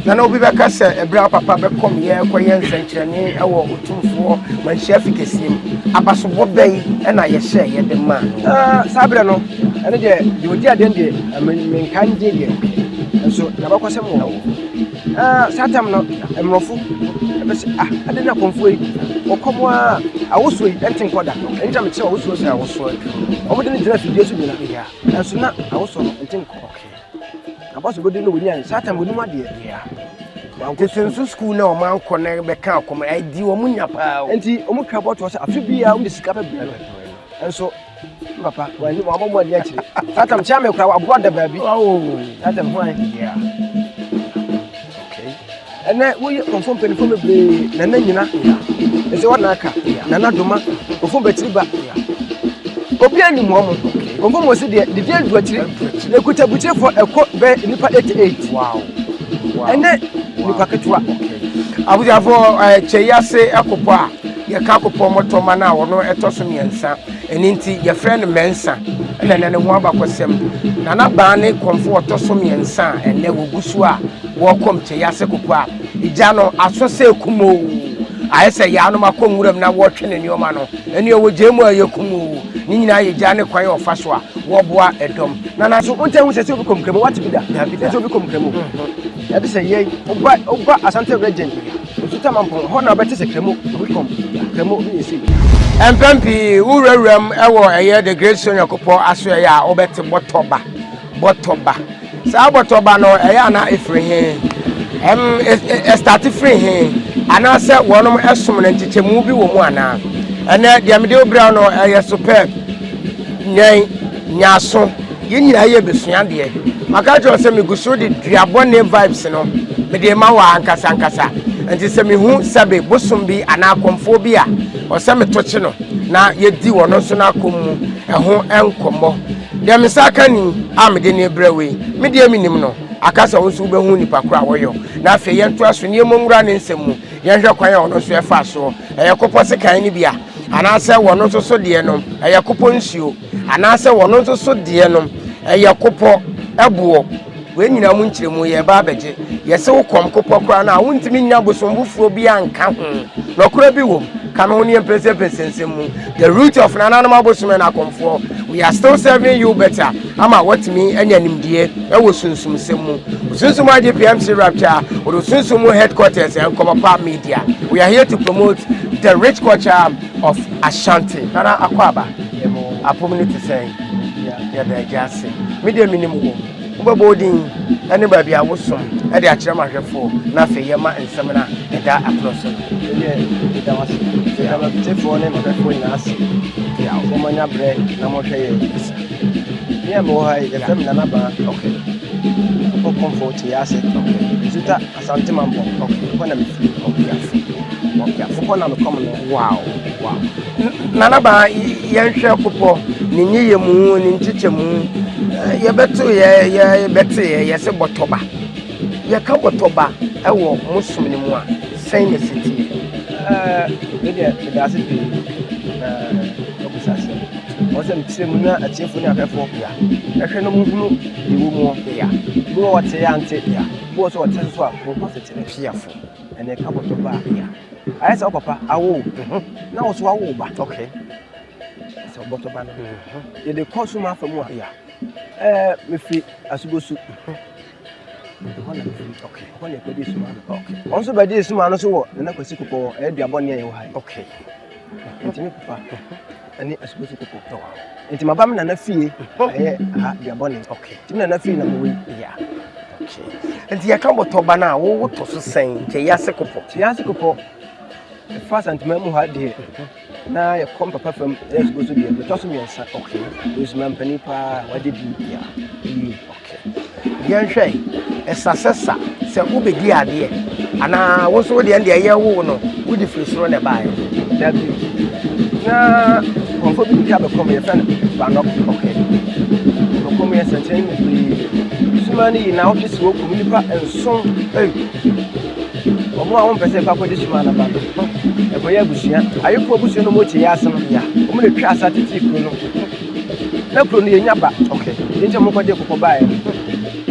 Na na obi bɛka sɛ ɛberɛ a papa bɛkɔm yɛ kɔyɛ nsɛnkyerɛnne wɔ Otumfoɔ Manhyia Fi kɛseɛ mu, abasobɔ bɛn na yɛhyɛɛ yɛde maa no? Saa berɛ no, ɛno deɛ, deɛ ɔdi adeɛ no deɛ, menka ngye deɛ, nso n'abakɔsɛm wɔ hɔ. Saa tam no, mmorɔfo ɛbɛsɛ, ah, ade na akɔmfoɔ yi, wɔkɔm a, awosuo yi, ɛnte nkɔ da. Ɛno nti na mekyerɛ awosuo sɛ awosuo adwuma. Wɔde no gyina afidie so nyina. Nanso na awosuo no nte nkɔ. Abasobɔde no wɔnyae, saa tam wɔnim adeɛ. Tete nso sukuu na wɔn ankɔ na bɛka akɔm, ɛdi wɔn nya paa o. Nti wɔn twa bɔtɔ sɛ afe biara wɔn de sika bɛbrɛ no. Nso papa wɔn abɔ mu adi akyire. Saa tam kyɛn mi kora waboa da baabi. Saa tam ho ayɛ. Ɛnɛ woyɛ kɔnfɔ mpanyinfoɔ bebree nana nyina ɛsɛ wɔn aka nana doma kɔnfɔ bɛtiri ba obi anim wɔn kɔnfɔ mo si deɛ didi adu akyire ekuta bukyerefo ɛkɔ bɛ nipa 88. Wow. Ɛnɛ nipa ketewa. Abusuafoɔ, kyɛ yi ase ɛkopɔ a yɛka kopɔ mmɔtɔma no a ɔno ɛtɔ so mmiɛnsa, ɛno nti yɛfrɛ no mɛnsa. Ɛna ɛnɛ ne ho abakɔsɛm, Nana Baa ne kɔmfo ɔtɔ so mmiɛnsa a ɛnɛ wɔgu so a wɔkɔm kyɛ yi ase kopɔ a gya no aso sɛ kumoo, ayɛ sɛ yaanom akɔ nwuram na wɔtwe ne nneɛma no ɛne ɛwɔ gya mu a ɛyɛ kumoo. Ne nyinaa yɛ gya ne kwan a ɔfa so a wɔboa ɛdɔm. Nana so wonkyɛn ho sɛ obi kɔm kramo wate bi da? Dabi da. Sɛ obi kɔm kramo ɛde sɛ yɛn woba Asante Region Osuta Mampɔn hɔ na wobɛte sɛ kramo obi kɔm kramo obi yɛ sei. Mpɛn pii wowurawuram ɛwɔ ɛyɛ The Great Sonyankopɔn asoɛeɛ a wobɛte bɔtɔba bɔtɔba. Saa bɔtɔba no ɛyɛ ana ɛfiri he? Ɛstarte firi he? Anaasɛ wɔnom ɛsom no nkyekyɛmu bi wɔ mu anaa? Ɛnɛ deɛ mede wo brɛ no ɛyɛ superb. Nyɛn nyaaso yɛn nyinaa yɛ bɛsua adeɛ. Maka kyerɛ sɛ megu so de duabɔne vibes no mede ma wɔ ankasa ankasa. Nti sɛ mehu sɛbe bosom bi anaa akɔmfoɔ bi a ɔsɛ meto kye no na yɛdi wɔn nso no akɔm mu ɛho nkɔmmɔ. Deɛ me nsa aka ni a mede ne brɛ wei, me deɛ menim no, aka sɛ wo nso wobɛhu nipa koro a wɔyɔ. Na afei yɛntoa so na yɛmmɔ nwura ne nsɛm mu, yɛnhwɛ kwan a ɔno nso ɛfa soɔ. Ɛyɛ kopɔ sekan no bi a, anaasɛ wɔno nso so deɛ no ɛyɛ kopɔ nsuo, anaasɛ wɔno nso so deɛ no ɛyɛ kopɔ ɛboɔ. Wei nyinaa mu nkyerɛmu yɛreba abɛgye. Yɛse wo kɔm kopɔ koraa no a, wontumi nnya bosombofoɔ bi anka ho. Nɔkorɛ bi wom. Ka me ho ne yɛmpɛnsɛmpɛnsɛ nsɛm mu. The root of nananom abosom and akɔmfoɔ. We are still serving you better ama woatumi anya nimdeɛ ɛwɔ sunsumsɛm mu. Osunsum agye PMC Rapture with Osunsum mu headquarters and Nkɔmɔpa Media. We are here to promote the rich culture of Ashanti. Nana Akwaaba, apom ne te sɛn? Yɛda agya ase. Me deɛ menim wo. Wobɛbɔ wo din ne baabi a wosom de akyerɛ m'ahwɛfoɔ na afei yɛma nsɛm no a ɛda apono so no. Ɛdeɛ meda wo ase. Meda m'atefoɔ ne m'ahwɛfoɔ nyinaa ase sɛ moanya berɛ na mohwɛ yɛn. Me a mewɔ ha yi, yɛfrɛ me Nana Baa. Okay. Ɔkɔ Kɔmfo Kyei ase. Okay. Nsuta Asante Mampɔn. Okay. Hɔ na mefiri. Ɔpiafo. Ɔpiafo. Hɔ na mekɔm no. Wow. Nana Baa, yɛnhwɛ kopɔ ne nyiyɛmu ne nkyekyɛmu. Yɛbɛto yɛ yɛbɛte yɛ yɛsɛ bɔtɔba. Yɛka bɔtɔba ɛwɔ mo som no mu a, sɛn na ɛsi teɛ? Me deɛ meda ase pii na wabusa asɛm. Ɔwɔ sɛ mekyerɛ mu na atiefoɔ ne ahwɛfoɔ ɛhwɛ no muhunu deɛ ɛwɔ mu. Bi wɔ wɔte yɛ ante. Bi wɔ sɛ wɔte nso a wɔhu asekyerɛ. Piafo. Ɛna ɛka bɔtɔba a ayɛ sɛ wo papa awo wo na wo so awo wo ba. Okay. Sɛ bɔtɔba no yɛde kɔ sum afa mu a mefiri Asubosu. Ɛhɔ na mefiri. Okay. Ɛhɔ na yɛkɔdi suma no. Okay. Ɔno nso bɛgye suma no so wɔ Nana Kwasi Kopɔ ɛyɛ duabɔne a yɛwɔ ha yi. Okay. Nti me papa ɛne Asubosu Kopɔ. Nti maba me nana fie ɛyɛ ha duabɔne. Okay. Nti me nana fie na mewɔ yi. Yeah. Okay. Nti yɛka bɔtɔba no a wo wotɔ so sɛn nkyɛ yɛase kopɔ? Kyei ase Kopɔ ɛfa Asantema mu ha deɛ na yɛkɔ papa fam ɛyɛ Asubosu deɛ metɔ so mmiɛnsa. Okay. Osuma mpanin paa wagye din. Yeah. Yie. Okay. Yɛnhwɛ ɛsa sɛ sa sɛ wobɛdi adeɛ anaa wo nso wodeɛ deɛ ɛyɛ wo no wode firi soro na ɛbaeɛ? Dabi. Na kɔmfo bi twa bɛkɔm yɛfrɛ no Banɔ. Okay. Bɛkɔm yɛ nsɛnkyerɛnne bebree. Suma no yi na wotwe si wɔkum nnipa 7. Ei. Ɔmo a wɔmpɛ sɛ ɛkɔ akɔgye suma no ba no, ɛkɔyɛ abusua. Ayefoɔ abusua no ɔmo kyɛ ase no, ɔmo na twa asa tete kuro no. Na kuro no yɛnya ba. Okay. Nti ɔmo kɔgye kɔkɔ baeɛ no,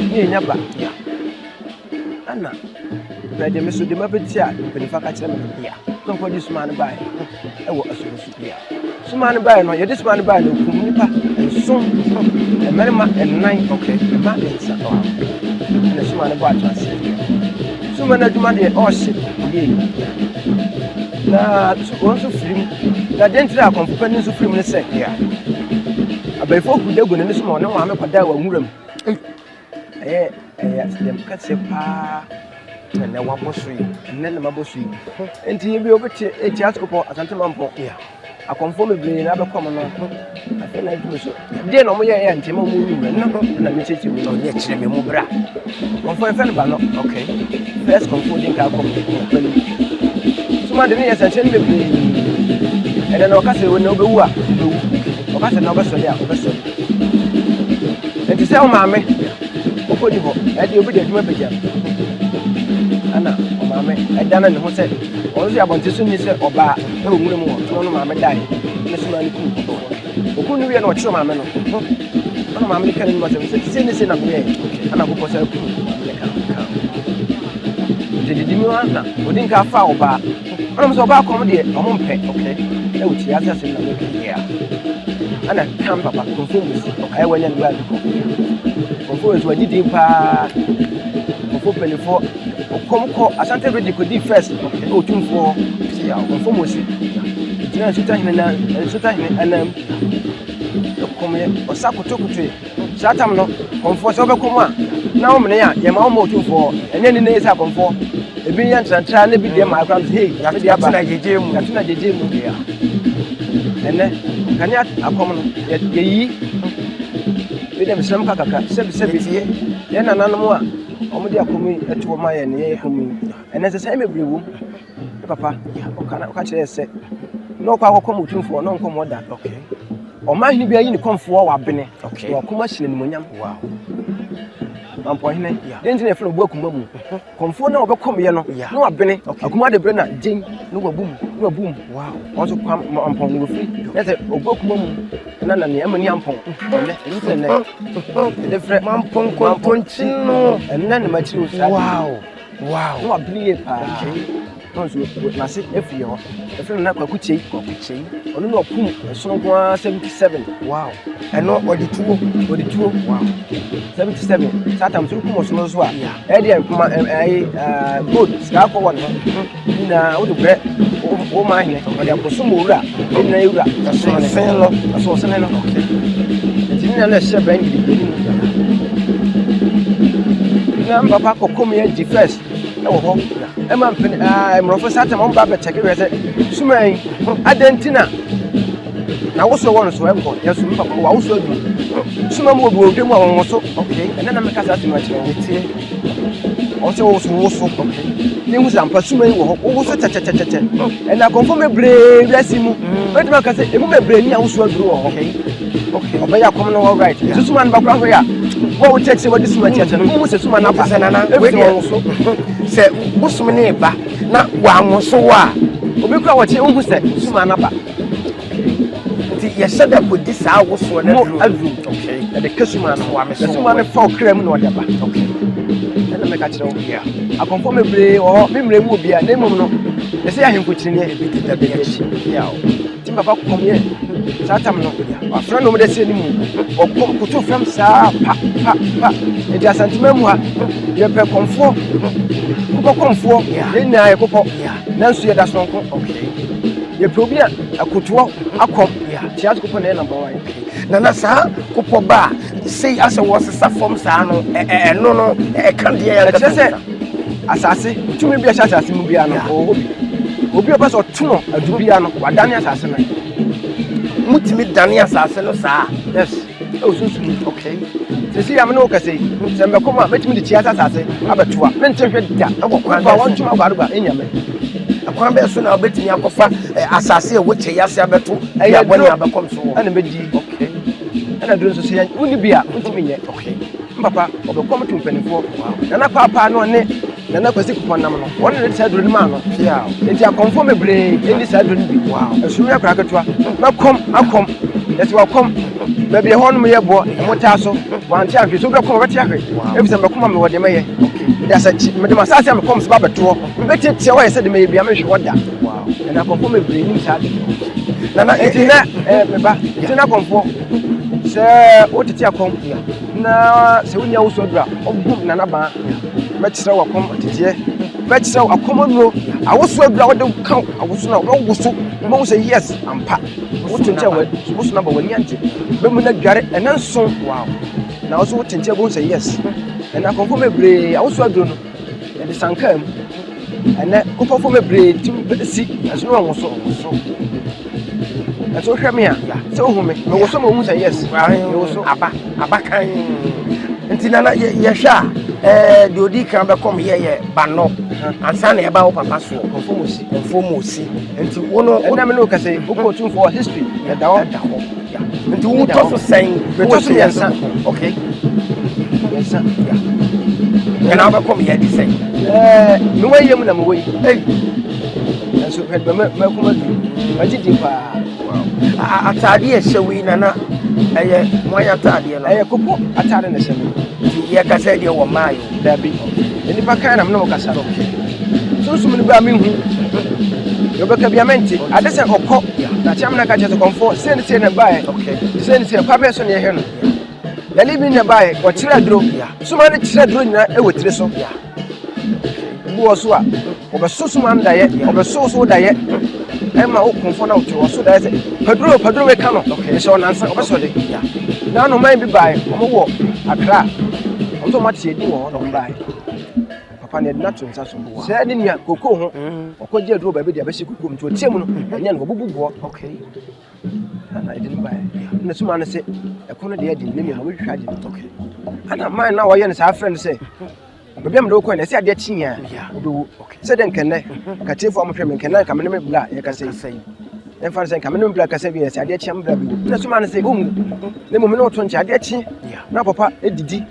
ne yɛnya ba. Yeah. Ɛna bɛɛ deɛ me so deɛ mabɛti a mpanimfoɔ aka kyerɛ me no bia na ɔkɔgye suma no baeɛ ɛwɔ asuo bia suma no baeɛ no yɛde suma no baeɛ no kum nipa nson, mmarima nnan, mmaa mmiɛnsa. Ɛna suma no bɔ akyerɛase. Suma no adwuma deɛ ɔɔhye yie na wɔn nso firi mu. Na deɛ ntira akɔmfo panin nso firi mu ne sɛ abayifoɔ hu da gu n'ani so ma ɔne maame kɔdaa wɔ nwura mu. Ɛyɛ ɛyɛ asɛm kɛseɛ paa. Na nnɛ wabɔ so yi. Nnɛ na mabɔ so yi. Nti ebi obi te eti asokopɔ Asante Mampɔn. Akɔmfoɔ bebree na abɛkɔm no. Afei na adwuma so. Deɛ na wɔn yɛ yɛ ntɛm a wɔn wura no na mi kyerɛkyerɛ mu. Ɔnyɛ kyerɛ mi mu bra. Kɔmfoɔ yɛfɛ no ba no. Okay. First kɔmfoɔ di nka akɔm kɔmfoɔ ni. Suma de ne yɛ sɛnkyɛn bebree. Ɛnɛ na ɔka sɛ na ɔbɛwu a ɔbɛwu. Ɔka sɛ na ɔbɛsɔre a ɔbɛsɔre. Nti sɛ ɔmaame ɔkɔ ni hɔ ɛde obi de adwuma bɛgya no. Ɛna ɔmaame ɛdane ne ho sɛ ɔno nso yɛ abɔnten so ni sɛ ɔbaa ɛwɔ nwura mu hɔ. Ɛna ɔno maame dae ne soma no kum ɔkum no wie na ɔkyerɛ maame no. Ɛna maame no ka n'anim asɛm sɛ sei ne sei na meyɛɛ. Ɛna akokɔ sɛ kum maame no ka ka. Nti didi mu na ɔdi nka fa ɔbaa. Ɛna ɔmo sɛ ɔbaa kɔm deɛ ɔmo mpɛ. Ɛwɔ kyia ase asɛm na meka. Ɛna kam papa kɔmfo mu si ayɛ wanya ne baa bi kɔ. Kɔmfo nso wagye din paa. Kɔmfo mpanimfoɔ ɔkɔm kɔ Asante region kɔdii first ɛwɔ tumfoɔ hɔ. Kɔmfo mu si gyina nsutahene na nsutahene anam ɛkɔm yɛ ɔsa kotokotoe. Saa tam no kɔmfoɔ sɛ wobɛkɔ mu a na wo mene a yɛma wo ma ɔtumfoɔ. Ɛnyɛ ne ne sɛ akɔmfoɔ ebi yɛ ntrantraa na ebi deɛ maa koraa no sɛ hei me deɛ aba. Yɛatena gyegye mu. Yɛatena gyegye mu. Ɛnɛ kanea akɔm no yɛyi bi dɛ mesrɛ m ka kakra sɛbi sɛbi yɛn nananom a wɔde akɔm yi ɛto hɔ ma yɛn ne yɛyɛ kɔm yi ɛnɛ sɛ sɛn bebree wom. Ne papa ɔka kyerɛ sɛ na ɔkɔ akɔkɔm otumfoɔ na ɔnkɔm ɔda. Ɔman hene bi ayi ne kɔmfoɔ a wabene na wakɔm ahyɛ n'animuonyam. Mampɔhene deɛ nti na yɛfrɛ no ɔbu akuma mu. Kɔmfoɔ no a ɔbɛkɔm yɛ no na wabene akuma de berɛ na gyen na wabu mu na wabu mu. Wɔn nso kwam mampɔn no wɔfiri na sɛ ɔbu akuma mu na na nea ɛma ni ampɔn ɛnɛ ɛno nti na ɛnɛ yɛde frɛ Mampɔn kɔntɔnkyi no. Ɛnɛ na makyiri wo saa. Wow. Wow. Na wabene yie paa. Na nso n'ase afiri hɔ. Ɛfiri no na Kwaku Kyei. Kwaku Kyei. Ɔno na ɔkum ɛsono nko ara 77. Wow. Ɛno ɔde tuo. Ɔde tuo. Wow. 77. Saa tam so kum ɔsono nso a. Ɛyɛ deɛ nkuma ɛɛ gold sika akɔ wɔ ne ho. Nyinaa wode brɛ wo maa hene. Ɔde akɔsom owura. Ɛnyina ewura. Ɛsono no. Ɛsono no. Nti ne nyinaa na ɛhyɛ bɛn gidigidi mu. Na papa kɔkɔm yɛ di first ɛwɔ hɔ. Ɛma mpene aa mmorɔfo saa tam wɔn ba abɛkyɛke hwɛ sɛ suma yi adɛn nti na na woso wɔ no so ɛkɔ yɛ so papa wɔ awoso aduru suma mu wɔ bi wɔ dwa mu a wɔn woso. Ɛnɛ na meka saa asɛm akyerɛ wɔn. Etie. Wɔn sɛ woso woso. Ne hu sɛ ampa suma yi wɔ hɔ woso kyɛkyɛkyɛkyɛ. Ɛna akɔmfo bebree wiase mu. Bɛtumi aka sɛ emu bebree ni awoso aduru wɔ hɔ. Ɔbɛyɛ akɔm no all right. Nso suma no bakora hɔ yɛ a wɔn a wɔkyerɛkyerɛ wɔde suma kyerɛkyerɛ no wohu sɛ suma no aba. Sɛ nana Ebi wei sɛ deɛ wɔn woso. sɛ bosom ne ba na wanwoso wo a Obi kura wɔkyerɛ wohu sɛ suma no aba. Nti yɛhyɛ da kɔdi saa wosoɔ no Mo aduro. aduru. Yɛde ka suma no. Wame so Na suma no wɔ. fa ɔkra mu na ɔde aba. Ɛna mɛka kyerɛ wo. Akɔmfoɔ bebree wɔ hɔ, me mmerɛ mu obiara, na mmom no, yɛsɛ yɛ ahemfo kyiniiɛ. Ebi deda bi akyi. Nti papa kɔm yɛ saa tam no, wafrɛ no de asie ne mu. Ɔkɔm koto fam saa pa pa pa. Nti Asantema mu ha, yɛpɛ kɔmfoɔ, kokɔ kɔmfoɔ, yɛn nyinaa yɛ kokɔ. Nanso yɛda sononko. Yɛpɛ obi a akotoɔ akɔm. Tia so kokɔ na ɛyɛ number one. Nana saa kokɔ ba a sei asɛ wɔsesa fam saa no ɛno no ɛka deɛ yɛ Ɛkyerɛ sɛ asase tumi bi a ɛhyɛ asase mu biara no ɔwɔ hɔ bi. Obi a ɔpɛ sɛ ɔto no adu biara no wadane asase no. Mutumi dane asase no saa. Yes, ɛwɔ sunsum mu. Okay. Sisi yam ne wo kɛse yi, sɛ mbɛkɔ mu a mɛtumi de tia asase abɛtoa. Mente hwɛ da. Ɛwɔ kwan Fa bɛɛ wɔn so. ntoma agbaregba enya me. Ɛkwan bɛɛ so na wobɛtumi akɔfa asase a ɛwɔ kyɛ yi ase abɛto Ɛyɛ duabɔ ne duro. abɛkɔm so wɔ. Ɛna mɛdi. Okay. Ɛna duro nso so yɛn wonni bi a wontumi nyɛ. Okay. Mpapa ɔbɛkɔm to mpanimfoɔ. Nana paapaa no ɔne Nana Kwasi Kupɔn nam no, wɔn na de saa duro no maa no. Pia. Nti akɔmfoɔ bebree ɛni saa duro no bi. Wow. Ɛsoro yɛ akwadaa ketewa. Mɛkɔm akɔm. Yɛsɛ wakɔm. Baabi ɛhɔ nom yɛ boɔ, ɛmo taa so. Wante ahwe. So wobɛkɔm wobɛte ahwe. Wow. Efisɛ mbɛkɔm a mewɔ deɛ mɛyɛ. Okay. Mede asakyi mede m'asase a mekɔm so ba bɛto hɔ. Mebɛtiatia hɔ ayɛ sɛ de mɛyɛ bia menhwe hɔ da. Ɛna akɔmfoɔ bebree nim saa de. Nana nti na ɛɛ meba nti na akɔmfoɔ sɛ wotete akɔm na sɛ wonya wo so aduru a ɔbom nana baa mɛkyerɛ wo akɔm teteɛ mɛkyerɛ wo akɔm aduro awoso aduru a wode ka awoso no a wobɛwoso wobɛhu sɛ yes ampa wote nkyɛn wɔ woso no aba w'ani agye bɛmu no adware ɛna nso Wow. Na wo nso wote nkyɛn bohu sɛ yes. Ɛnɛ akɔmfo bebree awosu aduro no yɛde sankaa mu. Ɛnɛ kopɔfo bebree tim si ɛso no wɔn so. Ɛso wohwɛ me a sɛ wohu me mewoso ma wohu sɛ yes. Mewoso. Aba abakan nti nana yɛhwɛ a ɛɛ deɛ odi kan bɛkɔm yɛ yɛ banɔ ansa na ɛba wo papa soɔ. Kɔmfo mu si. Kɔmfo mu si nti wo no. Ɛnna me ne wo kasa yi wokɔ otumfoɔ history ɛda hɔ. Ɛda hɔ. Nti wotɔ so sɛn? Metɔ so mmiɛnsa. Okay. Mmiɛnsa. Yeah. Ɛna wobɛkɔ me yɛde sɛn? Ɛɛ mewɔ yie mu na mewɔ yi. Ei. Nanso hwɛ mɛ mɛkoma du. Magye din paa. Ataade a ɛhyɛ wo yi nana ɛyɛ hwan ataadeɛ no? Ɛyɛ koko ataade na ɛhyɛ me. Nti yɛkasa deɛ wɔ mmaa yi o. Dabi. Nnipa kan na me ne wo kasa no. Sunsum no baa menhu. Deɛ ɔbɛka bia mente. Ade sɛ ɔkɔ na kyɛm na ka kyerɛ sɛ kɔmfoɔ sei ne sei na ɛbaeɛ. Sei ne sei kwa bɛɛ so na yɛhwɛ no. Yɛne bi na ɛbaeɛ ɔkyerɛ aduro. Suma no kyerɛ aduro nyinaa ɛwɔ tiri so. Bi wɔ so a ɔbɛso suma no daeɛ ɔbɛso so daeɛ ɛma wo kɔmfoɔ na wote ɔso daeɛ sɛ paduro paduro weka no ɛhyɛ ɔnansa ɔbɛsɔ de. Na anoman bi baeɛ wɔn wɔ Accra wɔn nso wɔn ate adi wɔ hɔ na wɔn baeɛ. Papa no yɛde no ato nsa so. Sɛ ne nua koko ho ɔkɔgye aduro baabi de abɛhyɛ koko mu nti ɔteɛ mu no ɛnyɛ no wɔbubu boɔ. Okay. Ana yɛde no baeɛ. Na suma no sɛ ɛko no deɛ adi ne nua wɔbɛhwehwɛ agye no. Okay. Ana man na wɔyɛ no saa frɛ no sɛ baabi a mede wokɔɛ no ɛsɛ adeɛ kye a wobɛwu. Sɛ dɛ nkɛnnɛ katiefoɔ a mohwɛ me nkɛnnɛ nka me ne me bla yɛkasa yi. Ɛmfa no sɛ nka me ne me bla kasa bi ɛsɛ adeɛ kye a me bla bɛwu. Na suma no sɛ ɔnwu na mmom ne woto nkyɛ adeɛ kye na papa didi.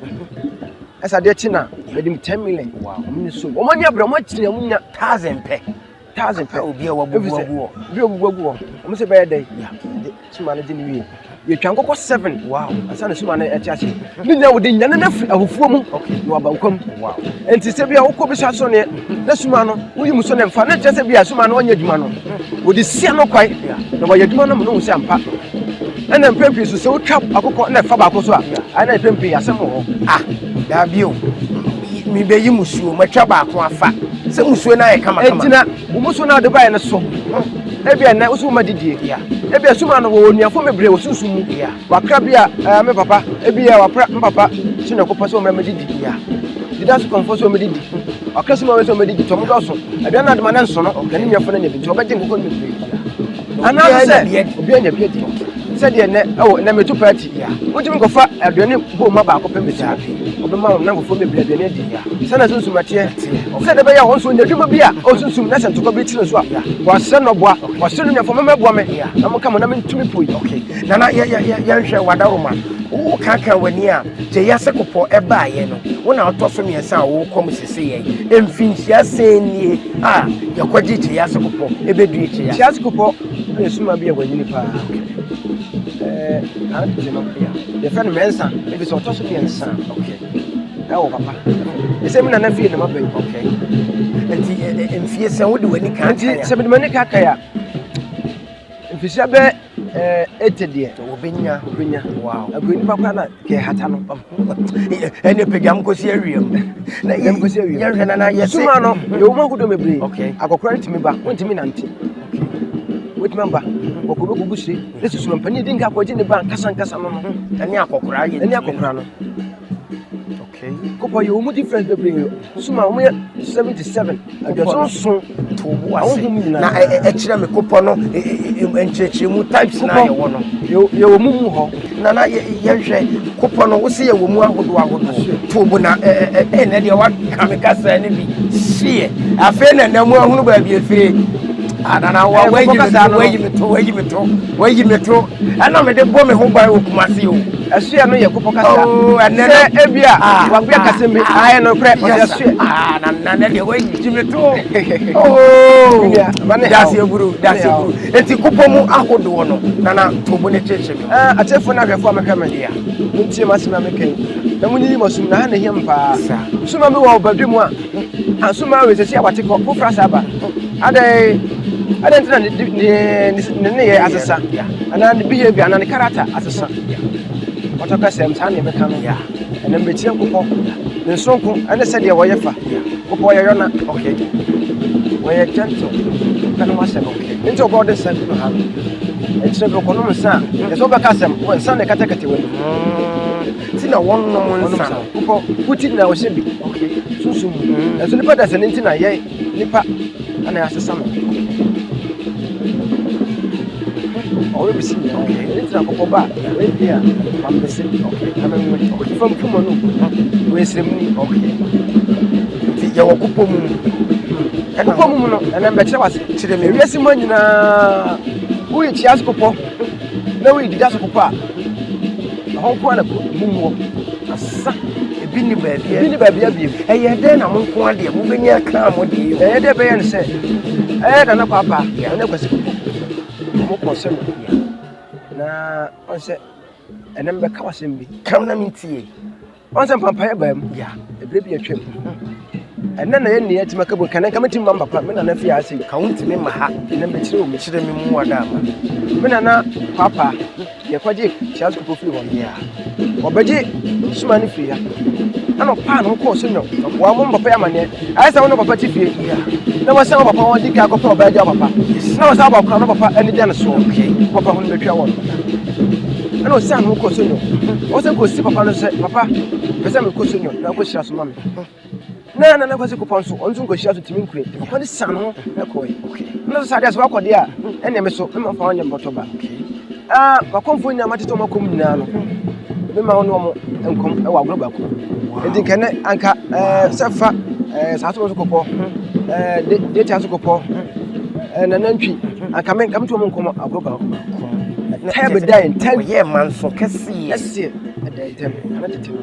Ɛsɛ adeɛ kye na mede mu 10 million. Wɔn ni so. Wɔn ani abere wɔn akyiri wɔn nya. Thousand pɛ. Thousand pɛ. Obi a wabubu agu hɔ. Obi a wabubu agu hɔ. Wɔn sɛ bɛyɛ dɛ. De suma no gye ne wie. Yɛtwa nkɔkɔ seven. Wow. Ansa na suma no ɛte ase. Ne nyinaa wɔde nyane no afiri ahufuo mu. Okay. Na waba nkwa mu. Wow. Nti sɛ bi a wokɔ bi so aso ne na suma no woyi mu so ne mfa ne kyerɛ sɛ bi a suma no ɔnyɛ adwuma no. Wɔde sia no kwan na wɔyɛ adwuma no mu no hu sɛ ampa. Ɛna mpɛn pii so sɛ wotwa akokɔ na ɛfa baako so a, ayɛ na mpɛn pii asɛm wɔ hɔ. Ah, daabi o. Mebɛyi musuo, matwa baako afa. Sɛ musuo no ayɛ kamakama. Ɛgyina wo musuo no a wode baeɛ no so. Ebia nnɛ wo so woma didie. Ebia suma no wɔwɔ nuafo bebree wɔ sunsum mu. Wakra bi a ɛɛ me papa, ebia wakra me papa so nyɔnko sɛ ɔmmra mmɛdidi. Dida so kɔmfo sɛ ɔmmɛdidi. Wakra suma wei sɛ ɔmmɛdidi, nti ɔmo dɔɔso. Aduane no ade ma no nso no, na ne nuafo no anya bi nti ɔbɛgye nkokɔ no bebree. Anaasɛ obiara nya bi adi. Sɛdeɛ nnɛ ɛwɔ nnɛ meto paati. Wontumi nkɔfa aduane bom ma baako pɛ mmɛsi hɔ. Wobɛma wɔn nnamfofoɔ bebree aduane adi. Sɛ na sunsum ɛteɛ. Sɛdeɛ ɛbɛyɛ a wɔn nso wɔnya adwuma bi a ɔsunsum na sɛ ntɔkwa bi kyere nso a, wɔasrɛ no ɔboa. Wɔasrɛ no nuafoɔ mommɛboa me na monka mo na mentumi pue. Okay. Nana yɛ yɛ yɛ yɛnhwɛ w'adaworoma. Wokaaka w'ani a kyɛ yase kopɔ ɛbaeɛ no, wo na wotɔ so mmiɛnsa a wokɔ mu sese yɛn. Mfinhyia sɛn nie a yɛkɔgye Kyeyase Kopɔ ɛbɛdue Kyeyase? Kyeyase Kopɔ yɛ suma bi a wanyini paa. Ɛɛ kan tete no, yɛfrɛ no mɛnsa, ebi sɛ ɔtɔ so mmiɛnsa. Okay. Ɛwɔ papa. Ɛsɛ mi nana fie na ma bɛyi. Okay. Nti mfie sɛn wode w'ani kan Nti sɛ mede m'ani kan kan a, mfisia bɛ ɛɛ ete deɛ. Wɔbɛnya. Wɔbɛnya. Wow. Agoe nipa koraa na kɛ hata no. Ɛne pagya m kɔsi awiam. Na yɛm kɔsi awiam. Yɛhwɛ nana yɛse. Suma no yɛwɔ mu ahodoɔ bebree. Okay. Akɔkora no tumi ba wontumi nante. Okay. Wotumi aba kɔkɔ bɛgugu se ne susuma mpanin di nka akɔgye ne ba nkasa nkasa no no. Ɛne akɔkora yɛ. Ɛne akɔkora no. Okay. Kɔpɔ yɛwɔ mu difference bebree. Suma wɔn yɛ 77. Aduɔson nson. To bo ase. Ahonhom nyinaa. Na ɛkyerɛ me kopɔ no nkyerɛkyerɛmu types na yɛwɔ no. Yɛwɔ mu mu hɔ. Nana yɛnhwɛ kopɔ no wose yɛwɔ mu ahodoɔ ahodoɔ. To bo na ɛnɛ deɛ waka me kasa no bi hyeɛ. Afei na ɛnɛ mu ahunu baabi efire. Ah, nana wa wayi me to wayi me to wayi me to wayi me to. Ɛna mede bɔ me ho ban wɔ Kumasi o. Ɛsoɛ no yɛ kopɔ kasa. Oh, ɛnɛ sɛ ebi a wabea kasa mi ayɛ no korɛ ɔsɛ ɛsoɛ. Ah, na na na deɛ wayi me to. Oh, dasi eburu dasi eburu. Eti kopɔ mu ahodoɔ no nana to bo ne kyekyere mi. Ɛɛ atiefoɔ na ahwɛfoɔ a mehwɛ me. Montie m'asɛm a meka yi. Na monyiyi mo asom, na ha na ehia me paa. Suma bi wɔ badwa mu a, asoma wei sɛsi a wate kɔ, foforɔ asa aba. Adɛn adɛn nti na ne ne ne nneyɛɛ asesa? Anaa ne behavior anaa ne character asesa? Ɔtɔ kasɛm saa na yɛbɛka no. Ɛnam bɛkyia nkokɔ, ne nsonko ne sɛdeɛ wɔyɛ fa. Nkokɔ wɔyɛ yɔna. Okay. Wɔyɛ gentle. Pɛ no asɛm. Nti ɔbɔ ɔde nsa gu no ha no. Ɛkyerɛ bi ɔkɔnom nsa a, yɛ sɛ wobɛka asɛm, wɔ nsa na ɛkatakata w'ani. Nti na wɔnnom nsa no. Nkokɔ, wuti na wɔhyɛ bi. Okay. Sunsum mu. Ɛnso nipa da sɛ ne nti na yɛ nipa ana yɛasesa no. Ɔwɔ besi nyinaa. Ɛno nti na akokɔ ba a, ɔyɛ bi a mambese. Na menwe. Fa mpuma no. Ɔyɛ sremni. Nti yɛwɔ kopɔ mu. Kopɔ mu no, ɛnɛ mbɛkyerɛ wase. Kyerɛ me. Ewiase mu nyinaa, woyɛ kyia so kopɔ na woyɛ dida so kopɔ a, ɛhɔ nko ara na mum wɔ. Asa. Ebi ni baabi. Ebi ni baabi abiem. Ɛyɛ dɛn na mo nko adeɛ mobɛnya kaa mo deɛ yi? Ɛyɛ dɛ bɛyɛ no sɛ, ɛyɛ Nana Kwaapa, Nana Kwasi Kopɔ. Wɔn kɔ sɛ no. Na ɔn sɛ ɛnɛ mbɛka w'asɛm bi. Kam na mentie. Ɔn sɛ mpampaeɛ baa mu. Ya. Ɛberɛ bi atwam. Ɛnɛ na yɛn nua atumi aka bu nka nka metumi ma papa me nana fie ase. Ka wontumi ma ha. Ɛnɛ mbɛkyerɛ wɔ mu. Kyerɛ me mu wada ama. Me nana Kwaapa yɛkɔgye Kyia Sukuu firi hɔ no. Ya. Ɔbɛgye suma no firi ha. Ɛna ɔpaa ne ho kɔɔ so nyɔ. Wɔn mo papa yɛ amaneɛ. Ayɛ sɛ wo ne papa te fie. Na wɔsɛ wo papa wɔn di kan kɔpɛ ɔbaa gya papa. Na wɔsɛ abɔ akora na papa ani da ne soɔ. Papa ho no bɛtwa wɔn. Ɛna ɔsɛ ne ho kɔɔ so nyɔ. Ɔsɛ kɔsi papa no sɛ papa pɛ sɛ mekɔ so nyɔ na kɔhyira so ma me. Na nana kwasi kopɔ nso ɔno nso nkɔhyira so tumi nkure. Papa no san ho ɛkɔɛ. Na sɛ adeɛ sɛ wakɔ deɛ a ɛnna me so mema fa wɔnyɛ mbɔtɔ ba. Ah, makɔmfoɔ nyinaa matete wɔn akɔm nyinaa no. Mema wɔn ne wɔn nkɔm wɔ agorɔ baako. Nti nkɛnɛ anka ɛɛ sɛ fa ɛɛ saa so kɔpɔ ɛɛ de de so kɔpɔ ɛɛ nanantwi anka me nka me to wɔn nkɔm agorɔ baako. Tɛ bɛ da ntɛm. Ɔyɛ manso kɛseɛ. Kɛseɛ ɛda ntɛm ana tete no.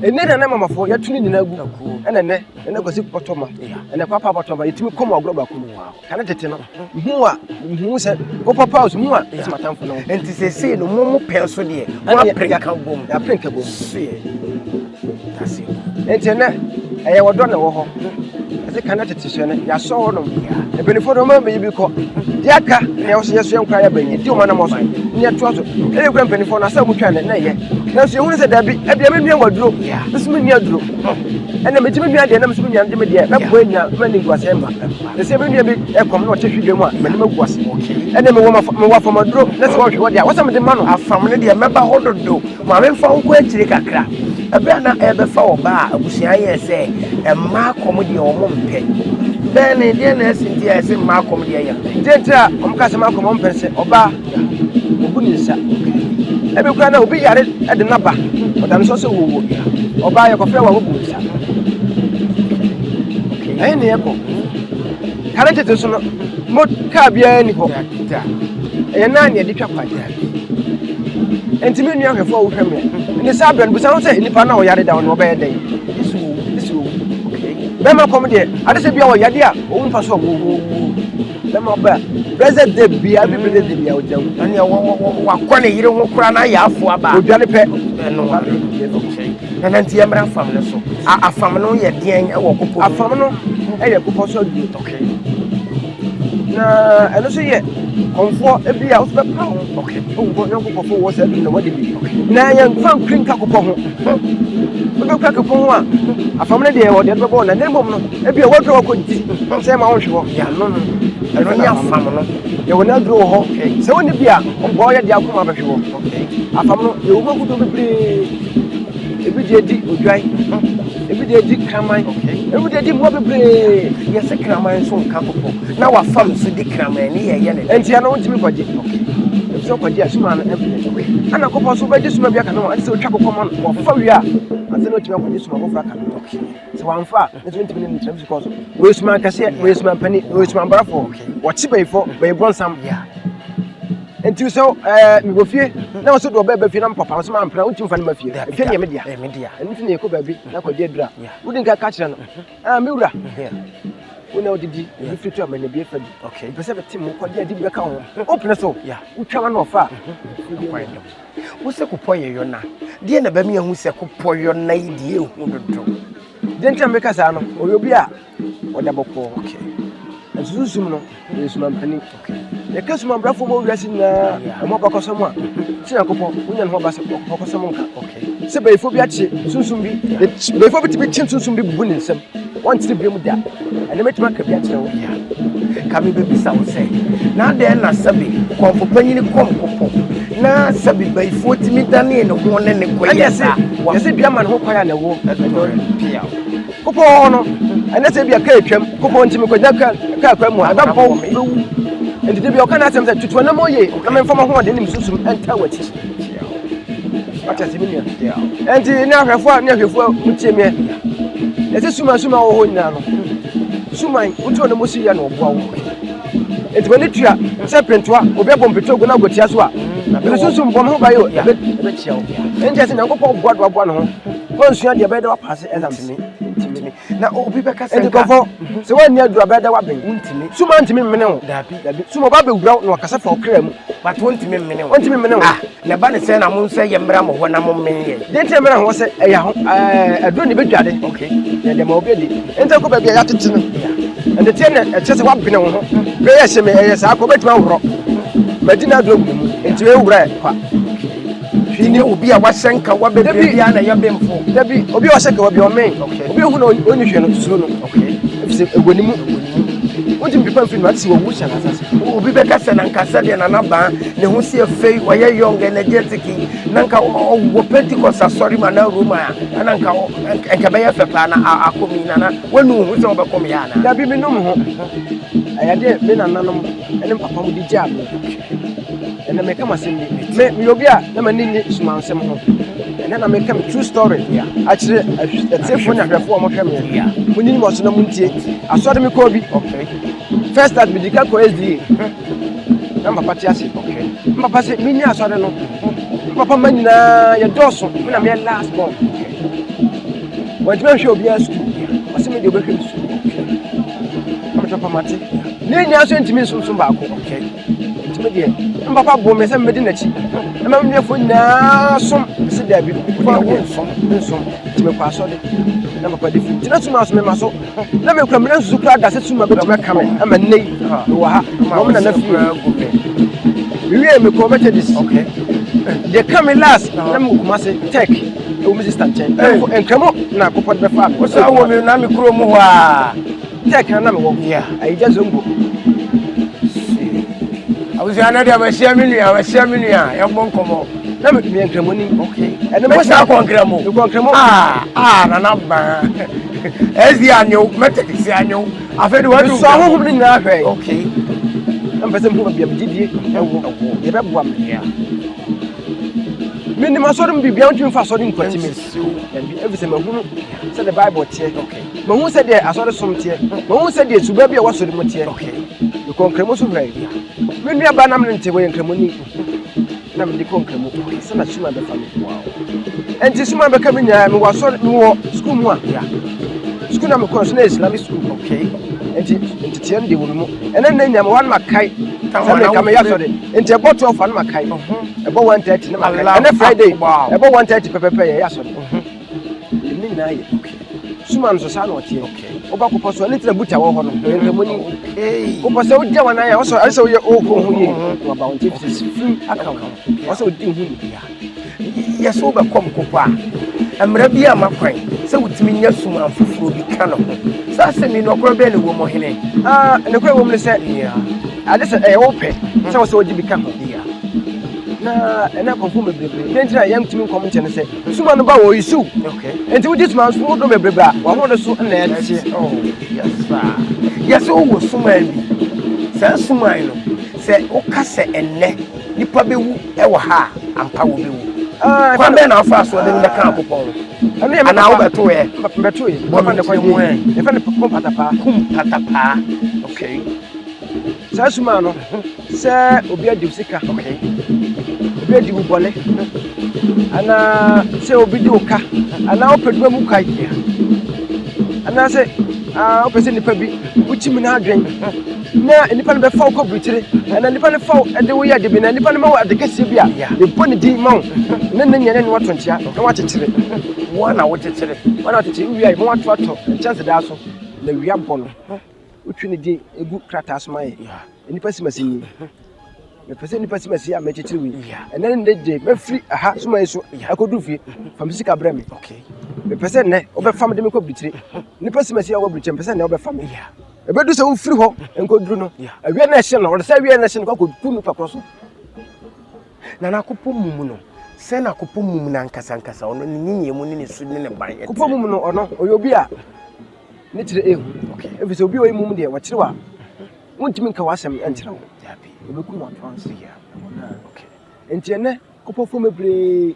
Ɛnɛ na ne mamafoɔ yɛto ne nyinaa gu ɛna ɛnɛ ɛnɛ kwasi bɔtɔ ma ɛnɛ papa bɔtɔ ma yɛtumi kɔm agorɔ baako mu. Kane tete no, mehu a, mehu sɛ wopɔ pa so mu a, ɛsɛ m'atamfo no. Nti seesei no, mo mo pɛn so deɛ, mo apere nka bom. Yɛapere nka bom. Seɛ. That's it. Nti ɛnɛ, ɛyɛ wɔdɔ na ɛwɔ hɔ. Ɛsɛ kane tete soɛ no, yɛasɔ hɔ nom. Mpanimfoɔ no, wɔn bɛyi bi kɔ. Deɛ aka, na ɛwɔ so yɛso yɛn koraa yɛbɛn yɛ. Di wɔn anamɔ so, ne yɛtoa so. Ɛyɛ kura mpanimfoɔ no, asɛ wɔn twa no, na ɛyɛ. Nanso yɛhunu sɛ dabi, ɛbia me nua wɔ aduro, me nso me nua aduro. Ɛnna megye me nua deɛ, na me nso me nua gye me deɛ, mɛboa nua, mɛ ne nguaseɛ mma. Sɛ me nua bi kɔm na ɔte hwidwa mu a, m'anim agu ase. Ɛnna mewɔ mewɔ afamaduro na sɛ ɔhwe hɔ deɛ a, wɔsɛ mede ma no. Afam no deɛ mɛba hɔ dodo. Maame mfa wo nkɔ akyire kakra. Ɛberɛ a na ɛrebɛfa ɔbaa a abusua yɛɛ sɛ mmaa kɔm deɛ wɔn mpɛ. Bɛn ne deɛ na ɛsi nti a ɛsɛ mmaa kɔm deɛ yɛ mpɛ. Deɛ nti a wɔn ka sɛ mmaa kɔm wɔn mpɛ sɛ ɔbaa obu ne nsa. Ebi koraa na obi yare de n'aba ɔda no so sɛ wɔwɔ. Ɔbaa yɛkɔfrɛ wɔ a wobu nsa. Ɛhe ne yɛkɔ? Kane tete so no, mo kaa biara nni hɔ. Ɛyɛ nan na yɛde twa kwan. Enti me nua hwɛfo a wohwɛ me, ne saa berɛ no, bisa ho sɛ nipa no a ɔyare da no ɔbɛyɛ dɛn? Yesu owu, Yesu owu. Bɛrima kɔm deɛ, ade sɛ bia ɔyade a ɔwu mfa so a wɔwu. Bɛrima ɔbɛ a, present day bia, every present day bia ɔgya wu. Ɛnea wakɔ ne yere ho koraa na ayɛ afo aba. Odwane pɛ. Ɛno Nana nti yɛmmra afam no so. Afam no yɛ deɛn wɔ kopɔ mu? Afam no yɛ kopɔ so aduro. Okay. Na ɛno nso yɛ kɔnfoɔ ebi a wosɛ bɛpa ho. Okay. Owó nyɔnko kɔfo wɔ saa aduro na wɔde bi. Na yɛmfa nkuri nka kopɔ ho. Wobɛkura kopɔ ho a afam no deɛ wɔde bɛbɔ na ne mmom no ebi a wɔaduro wɔkɔ di sɛ ma wɔnhwe hɔ. Yɛano no. Ɛno ne afam no. Yɛwɔ n'aduro wɔ hɔ. Sɛ wonni bi a ɔboa yɛ de akoma bɛhwe hɔ. Afam no yɛwɔ mu ahodoɔ bebree. Ebi deɛ di odwan, ebi deɛ di kraman, ebi deɛ di mmoa bebree. Yɛsɛ kraman nso nka kɔkɔ na wafam so di kraman ne yɛyɛ ne. Nti ɛno wontumi kɔgye. Efisɛ ɔkɔgye a suma no ɛmpene. Ɛna kɔkɔ nso wobɛgye suma bi aka ne ho ade sɛ otwa kɔkɔ ma no wɔfa wie a ansa na otumi akɔgye suma foforɔ aka ne ho. Sɛ wamfa a ne nso ntumi ne no nkyerɛ because wɔyɛ suma kɛseɛ, wɔyɛ suma mpanin, wɔyɛ suma mbarafoɔ, wɔkye bɛyifoɔ, bɛyibɔnsam. Nti sɛ ɛɛ mewɔ fie na wɔsɛ de ɔbaa ba fie na mpapa wɔsɛ maa mpena wontumi fa no ma fie efie ne yɛ me dea ɛno nti na yɛkɔ baabi na kɔgye aduru a wodi nka ka kyerɛ no ah me wura wo na wodidi ebi firi to amanya bi afa bi mpɛ sɛ mete mu kɔgye adi bi bɛka ho wopene so wotwa ma no ɔfa a wo sɛ kopɔ yɛ yɔna Deɛ na ɛbɛma yɛahu sɛ kopɔ yɔ na yi deɛ ɛhu dodo? Deɛ nti a meka saa no, ɔyɛ obi a ɔda bɔkɔɔ. Nso sunsum no, ɔyɛ sumampanin. Yɛka sumabrafoɔ wɔ wiase nyinaa, ɛmo abakɔsɛm a, sɛ Nyankopɔn, wonya ne ho abakɔsɛm nka. Sɛ bayifoɔ bi akye sunsum bi, bayifoɔ bi tumi kye sunsum bi bubu ne nsam, wɔnkyere biom da. Ɛnɛ mɛtumi aka bi akyerɛ wo. Ka mebɛbisa wo sɛ, na adɛn na sɛbe kɔmfo panyini kɔm kopɔ, na sɛbe bayifoɔ tumi danee ne ho ne ne kɔyɛ saa? Yɛse dua ma ne ho kwan a na ɛwɔ ɛtɔre pia. Kopɔ hɔ no, ɛnɛ sɛ ebia kaa atwam, kopɔ nti mekɔgyina kaa kaa kwan mu a, ɛbɛbɔ wo, wobɛwu. Nti da bi ɔka n'asɛm sɛ, tutu anam yie na memfa m'ahoɔden ne me sunsum ntaa w'akyi. Wate ase me nua? Nti ne ahwɛfoɔ a ne ahwɛfoɔ a motie meɛ, yɛsɛ suman suman wɔ hɔ nyinaa no, suman wotu ɔno mo si yɛ na ɔboa wo. Nti w'ani tua sɛ pentoa, obi abɔ mpeto agu na agotia so a, mede sunsum bɔ me ho ban o, ɛbɛtia wo. Nti ɛsɛ Nyankopɔn boa do aboa ne ho. Wansua deɛ ɛbɛyɛ dɛ wapaase exams. Ntumi. Na obi bɛka sɛ nka. Nkurɔfoɔ, sɛ woanni aduru a ɛbɛyɛ dɛ waben. Wontumi. Suma ntumi mmene wo. Dabi. Dabi. Suma ɔba abɛwura wo na wakasa fa wo kra mu. But wontumi mmene wo. Wontumi mmene wo. Ah, na ɛba ne sɛ na mo nso yɛ mmra mo hɔ na mo mmene yɛn. Deɛ nti na mmra ho sɛ ɛyɛ ho ɛɛ aduro na ebɛdware. Okay. Na ɛde ma obi adi. Nti kɔ baabi a yɛatete no. Nteteɛ na ɛkyerɛ sɛ wabene wo ho. Bere yɛ hyɛ me ɛyɛ saa kɔ wobɛtumi aworɔ. Madi na aduro gu mu. Nti wei kwa. Hwee ne obi a wahyɛ nkawa bebree biara na ɛyɛ benfo. Dabi, obi a wahyɛ nkawa bi ɔmɛn. Obi ehu na ɔnni hwee no suro no. Efisɛ ɛwɔ ne mu. Wontumi pepa mfiri no ate sɛ wawu hyɛ n'asase. Obi bɛka sɛ na nka sɛdeɛ Nana Baa ne ho si afei ɔyɛ young energetic yi na nka ɔwɔ Pentecost asɔre mu anaa Roma a ɛna nka nka bɛyɛ fɛ paa na akɔ mi nana wanu wo ho sɛ wobɛkɔ me yɛ anaa? Dabi, menu me ho. Ɛyɛ adeɛ me nananom ne me papa mo de gyaa me. Ɛnɛ meka m'asɛm bi. Me meyɛ obi a na m'ani nnye sumansɛm ho. Ɛnɛ na meka me true story akyerɛ atiefoɔ ne ahwɛfoɔ a wɔhwɛ me. Monyi mo aso na montie. Asɔre mekɔɔ bi. First start medi ka kɔ SDA. Na papa te ase. Me papa sɛ menya asɔre no. Me papa ma nyinaa yɛdɔɔso. Me na meyɛ last born. Wɔntumi anhwɛ obiara sukuu. Ɔsɛ me deɛ ɔbɛhwɛ me sukuu. Na me papa mate. Ne nyinaa nso ntumi nsonsom baako. Nti me deɛ, me papa boo me sɛ mebɛdi n'akyi. Na ma me nuafoɔ nyinaa som. Mese daabi, me deɛ nsom, nsom. Nti mekɔ asɔre. Na papa de fi. Nti na suma so mema so. Na mekura mena nsusu koraa da sɛ suma bɛtumi aka me. Ama nnɛ yi, mewɔ ha. Wɔn nana fie. Mewie mekɔɔ Methodist. Deɛ ka me last, na mewɔ Kumase, Tech. Ɛwɔ me sister nkyɛn. Nkramo na akɔpɔ de bɛfaa me. Wosan wɔ me na me kuro mu hɔ a. Tech na na mewɔ. Ayigya Zongo. Abusua no deɛ mahyia me nua, mahyia me nua, yɛbɔ nkɔmmɔ. Na me meyɛ nkramoni. Okay. Ɛno mɛ. Wosan kɔ nkramo. Mekɔ nkramo. Ah, ah, nana baa. SD anyew, Methodist anyew. Afei de wadu. Mesɔ ahohom no nyinaa hwɛ. Okay. Na mpɛ sɛ mehu baabi a me gyidie ɛwɔ. Deɛ ɛbɛboa me. Yeah. Menim asɔre mu biribiara ntumi mfa asɔre nkwati me. Dabi, efisɛ mahunu sɛdeɛ Bible teɛ. Mahu sɛdeɛ asɔre som teɛ. Mahu sɛdeɛ suba bi a ɛwɔ asɔre mu teɛ. Mekɔ nkramu so hwɛe. Me nua baa na me ne nte wɔyɛ nkramoni. Na mede kɔ nkramu sɛ na suma bɛfa me. Enti suma bɛka me nyinaa mewɔ asɔre mewɔ sukuu mu a. Sukuu na mekɔ so na Islamic school. Enti nteteɛ no deɛ wɔ me mu. Ɛnɛ nnɛ nyinaa mewɔ hɔ na makae sɛ meka meyɛ asɔre. Nti ɛbɔ 12 a na makae. Ɛbɔ 1:30 na makae. Ɛnɛ Friday ɛbɔ 1:30 pɛpɛpɛ yɛyɛ asɔre. Ne nyinaa yɛ. Suma no so saa na ɔteɛ. Woba kopɔ so a ne tena buta wɔ hɔ no. Ɔyɛ nkramoni. Wopɔ sɛ wogya wɔn ayɛ ɔsɔ ɛsɛ woyɛ ɔkɔ ho yie. Na waba wo nkyɛn fisɛ fi aka wo. Ɔsɛ wodi ho ni. Yɛ sɛ wobɛkɔm kopɔ a, mmara bi ama kwan sɛ wotumi nya suman foforɔ bi ka ne ho. Saa asɛm yi nɔkorɛ bɛn na ɛwɔ mu ɔhene? Ah, nokorɛ wɔ mu ne sɛ, ade sɛ ɛyɛ wo pɛ sɛ wɔ sɛ wogye bi ka ho. Na ɛna akɔmfo bebrebe. Deɛ nti na yɛntumi nkɔm nkyɛ ne sɛ, suma no ba wɔ ɔyi Nti wogye suma nso wodɔ bebrebe a, w'ahoɔden so na ɛteɛ. Oh, yes sir. Yɛ sɛ wowɔ suman bi. Saa suman no, sɛ woka sɛ ɛnnɛ nipa bɛwu wɔ ha a, ampa wɔbɛwu. Ah, Kwan bɛn na wofaa so de no bɛka akopɔn ho? Ɛno yɛ me Anaa papa. wobɛtoeɛ? Mbɛtoeɛ. Bɔ me nkyerɛ mu ɛ. Yɛfrɛ no kum patapaa. Kum patapaa. Okay. Saa suma no, sɛ obi adi wo sika, obi adi wo bɔne, anaa sɛ obi di wo ka, anaa wopɛ dwuma mu kwae, anaasɛ Ah, wopɛ sɛ nipa bi wokyim no adwen na nipa no bɛfa wo kɔ burukyire ɛna nipa no fa wo de wo yɛ ade bi na nipa no ma wo ade kɛseɛ bi a yɛbɔ ne din ma wo ne ne nyɛ ne ne wato nkyea na wakyekyere. Wɔn na wokyekyere. Wɔn na wakyekyere wowie a yɛbɔ wato ato nkyɛnsedaa so na wia bɔ no wotwi ne din egu krataa so ma yɛ nipa si ma si nie. Mepɛ sɛ nnipa si m'asi a mɛkyekyere wei. Ɛnɛ ne nnɛ gye mɛfiri aha soma yi so akɔduru fie. Fa me sika brɛ me. Mepɛ sɛ nnɛ wobɛfa me de me kɔ aburukyire. Nnipa si m'asi a wɔwɔ aburukyire mepɛ sɛ nnɛ wobɛfa me. Ɛbɛdu sɛ wofiri hɔ nkɔduru no, awia na ɛhye no, ɔde sɛ awia na ɛhye no kɔ akɔku nipa korɔ so. Na n'akopɔ mum no, sɛ n'akopɔ mum no ankasa ankasa, ɔno ne nyinyɛ mu ne ne su ne ne ban ɛteɛ. Kopɔ mum no, ɔno ɔyɛ obi a ne kyerɛ ehu. Ɛfiri sɛ obi a ɔyɛ mum deɛ wɔkyere wa Wontumi nka w'asɛm nkyerɛ wo. Wɔbɛkum wo ato ansa. Nti ɛnɛ kopɔfoɔ bebree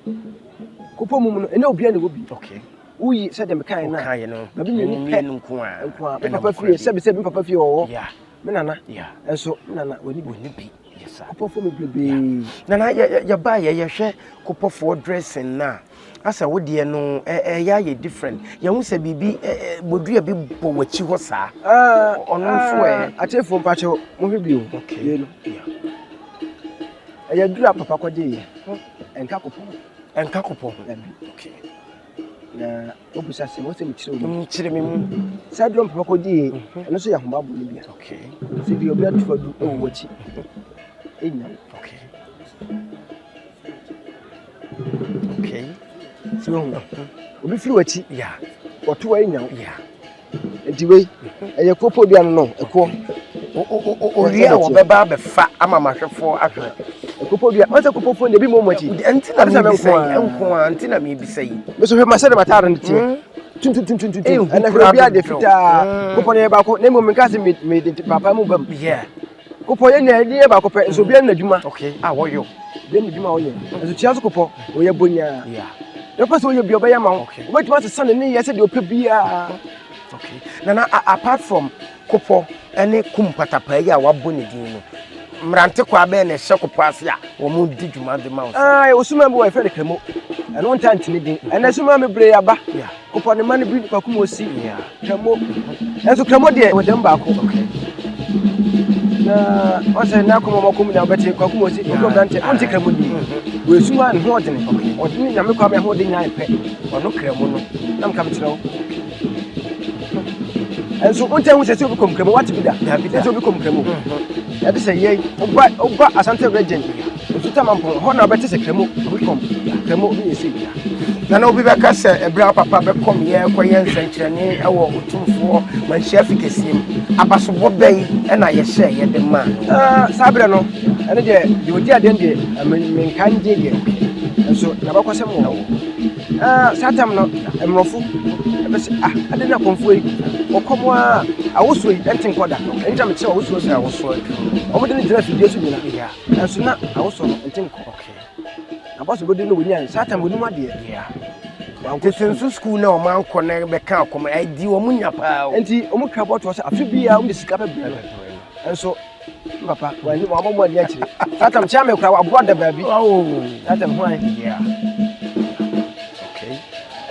kopɔ mu no ɛnɛ obiara na ɛwɔ bi. Woyi sɛdeɛ mekaeɛ no a baabi mmienu pɛ nko a me papa fie sɛbi sɛbi me papa fie wɔ hɔ me nana nso me nana wɔni bi. Kopɔfoɔ bebrebe. Nana yɛbaa yɛ yɛhwɛ kopɔfoɔ dressing no a asɛ wo deɛ no ɛyɛ ayɛ different yɛhu sɛ biribi bodua bi bɔ w'akyi hɔ saa ɔno nso ɛ. Atiefoɔ mpakyɛw mohwɛ bio yei no ɛyɛ duru a papa kɔgyeeɛ ɛnka kopɔ ho. Ɛnka kopɔ ho. Dabi. Na wobisa sɛ wọ́n sɛ mekyerɛ wo mu. Kyerɛ me mu. Saa duru a papa kɔgyeeɛ ɛno nso yɛ ahobammɔ no bi a. Sɛ bi obi ato adu wɔ w'akyi ɛnnya wo. Okay. So wohu obi firi w'akyi wɔto wa nya wo nti wei ɛyɛ kuo pɔ dua no no ɛkoɔ owie a wɔbɛba abɛfa ama mahwɛfoɔ ahwɛ ɛkuo pɔ dua wɔn sɛ kuo pɔ fo deɛ ebi mmɔ wɔn akyi nti na mebisa yi nko a nti na mebisa yi meso hwɛ ma sɛ de mataare no teɛ tuntuntuntuntum ɛna hwɛ obi ade fitaa kopɔ no yɛ baako na mmom nka sɛ mede papa mu bam Kopɔ yɛ nea ɛde yɛ baako pɛ nso obiara n'adwuma. Okay, a wɔyɔ. Obiara n'adwuma a ɔyɛ. Nso tua so kopɔ, ɔyɛ bonyaa. Yeah. Deɛ ɔpɛ sɛ ɔyɛ bi ɔbɛyɛ ma wo. Wobɛtumi asesa ne nneyɛɛ sɛ deɛ ɔpɛ biara. Okay. Nana, apart from kopɔ ne kum patapaa yi a wabɔ ne din no, mmerante kwaa bɛn na ɛhyɛ kopɔ ase a wɔn di dwuma de ma wo? Ah, osuma bi wɔ yɛfrɛ no kremo. Ɛno ntaa ntene din. Ɛnɛ suma bebree aba. Yeah. Kopɔ ne mma no bi kwaku mu osi kramo nanso kramo deɛ wɔ dɛm baako na ɔsɛ na akɔmɔ ɔmɔ kɔm na ɔbɛte kwaku mu osi ɔkɔ brante ɔnte kramo ni wɔ esu a ne ho ɔdene ɔdene nyame kwa me ho de nyan pɛ ɔno kramo no na mka mekyerɛ wo nso wonte ho sɛ sɛ obi kɔm kramo wate bi da sɛ obi kɔm kramo ɛde sɛ yɛn woba woba asante region Nsuta Mampong, hɔ na wobɛte sɛ Kramo obi kɔm, Kramo obi yɛ sei. Na na obi bɛka sɛ ɛberɛ a papa bɛkɔm yɛ kɔyɛ nsɛnkyerɛnne wɔ Otumfoɔ Manhyia Fi kɛseɛ mu, abasobɔ bɛn na yɛhyɛɛ yɛde maa no? Ah, saa berɛ no, ɛno deɛ, deɛ ɔdi adeɛ no deɛ, menka ngye deɛ, nso n'abakɔsɛm wɔ hɔ. Ah, saa tam no, mmorɔfo ɛbɛsɛ, ah, ade na akɔmfoɔ yi, wɔkɔm a, awosoɔ yi, ɛnte nkɔ da, ɛnti na mekyerɛ awosoɔ sɛ awosoɔ aduro. Wɔde no gyina afidie so nyina. Nanso na awosɔ no nte nkɔ. Abɔso bɛdu no wɔnyae saa tam wɔnim adeɛ. Tete nso sukuu na wɔn ankɔ na bɛka akɔm ɛdi wɔn nya paa o. Nti wɔn twa bɔtɔ sɛ afe biara wɔn de sika bɛbrɛ no. Nso papa wɔn wɔn abɔ mu ani akyire. Saa tam kyɛn mi kura waboa da baabi. Saa tam ho ayɛ.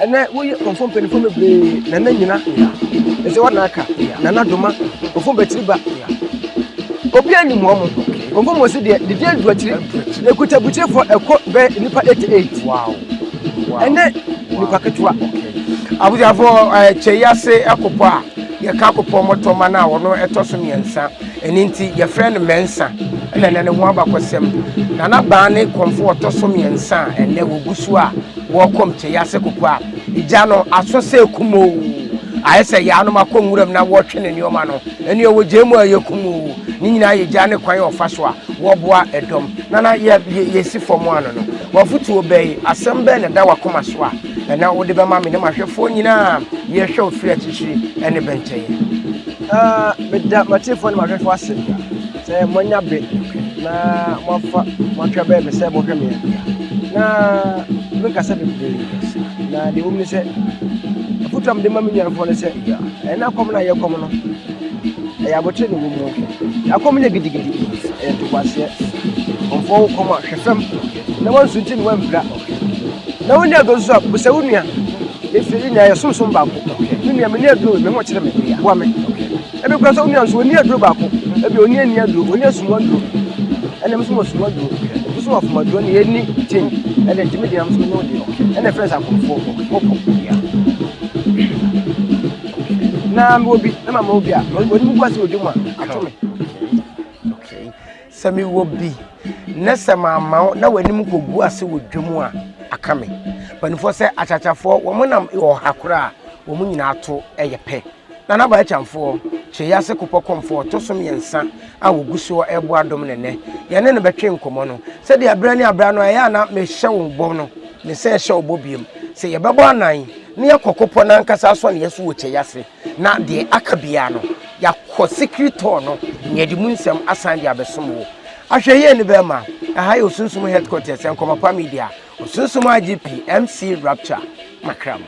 Ɛnɛ woyɛ kɔnfɔ mpanyinfoɔ bebree nana nyina ɛsɛ wɔn aka nana doma kɔnfɔ bɛtiri ba obi anim wɔn mo kɔnfɔ mo si deɛ didi adu akyiri ekuta bukyerefo ɛkɔ bɛ nipa 88 ɛnɛ nipa ketewa. Abusuafoɔ ɛɛ kyɛ yi ase ɛkopɔ a yɛka kopɔ mɔtɔma no a ɔno ɛtɔ so mmiɛnsa ɛne nti yɛfrɛ no mɛnsa ɛna ɛnɛ ne ho abakɔsɛm nana baa ne kɔnfo ɔtɔ so mmiɛnsa a ɛnɛ wɔgu so a Wɔkɔ mkyɛe ase koko a, gya no aso sɛ kumoo. Ayɛ sɛ yaanom akɔ nwuram na wɔretwe ne nneɛma no. Ɛnneɛ wɔgyae mu a ɛyɛ kumoo. Ne nyinaa yɛ gya ne kwan a ɔfa so a wɔboa ɛdɔm. Nana, yɛ, yɛ, yɛsi fam ano no, w'afotuo bɛn, asɛm bɛn na ɛda w'akoma so a ɛnɛ wode bɛma me ne m'ahwɛfoɔ nyinaa a yɛrehwɛ wo firi akyirikyiri ne bɛnkyɛeɛ? Ah, meda m'atiefoɔ ne m'ahwɛfoɔ ase. Sɛ moanya be na moafa moatwa bɛn me sɛ mohwɛ me a, na menkasa bebree. Na deɛ ɛwɔ mu ne sɛ, afotu a mede ma me nuafoɔ ne sɛ, ɛna akɔm no a yɛkɔm no, ɛyɛ abotire na ɛwɔ mu. Akɔm nyɛ gidigidi, ɛyɛ ntoboaseɛ. Ɔmfoɔ wo kɔm a, hwɛ fam na wansunti na wampira. Na wonni agorɔ nso a, bisa wo nua. Ɛfiri yɛ nyinaa yɛsomsom baako. Me nua menni aduro, me ho kyere me, boa me. Ebi kura sɛ wo nua nso ɔnni aduro baako, ebi ɔnni ani aduro, ɔnni asum aduro. Ɛna me nso mɔ sum aduro, obi nso wɔ afom aduro na yɛnni change. Ɛna nti me deɛ nso menye wo deɛ. Ɛna ɛfrɛ sɛ akɔmfoɔ, mɔpɔ. Na mewɔ bi, na mama wo bi a, wɔde mu gu ase wɔ dwom a, ato me. Okay. Sɛ mewɔ bi na sɛ mamma wo na w'anim kɔgu ase wɔ dwom a, aka me. Mpanimfoɔ sɛ akyakyafoɔ, wɔn nam ɔha koraa a, wɔn nyinaa to yɛ pɛ. Nana Aba Akyamfoɔ, Kyeiase Kopɔ Kɔmfoɔ ɔtɔ so mmiɛnsa a wɔgu soɔ reboa dom no nnɛ, yɛne no bɛtwe nkɔmmɔ no. Sɛdeɛ berɛ ne aberɛ ano ɛyɛ a na mehyɛ wo bɔ no, mesan hyɛ wo bɔ biom sɛ yɛbɛbɔ anan na yɛakɔ kopɔ no ankasa asɔneɛ so wɔ Kyeiase na deɛ aka biara no, yɛakɔ secret tour no na yɛde mu nsɛm asan de abɛsom wo. Ahwɛyie ne bɛrima, ɛha yɛ Osunsum Headquarters, Nkɔmɔpa Media, Osunsum IGP, MC Rapture, Makram.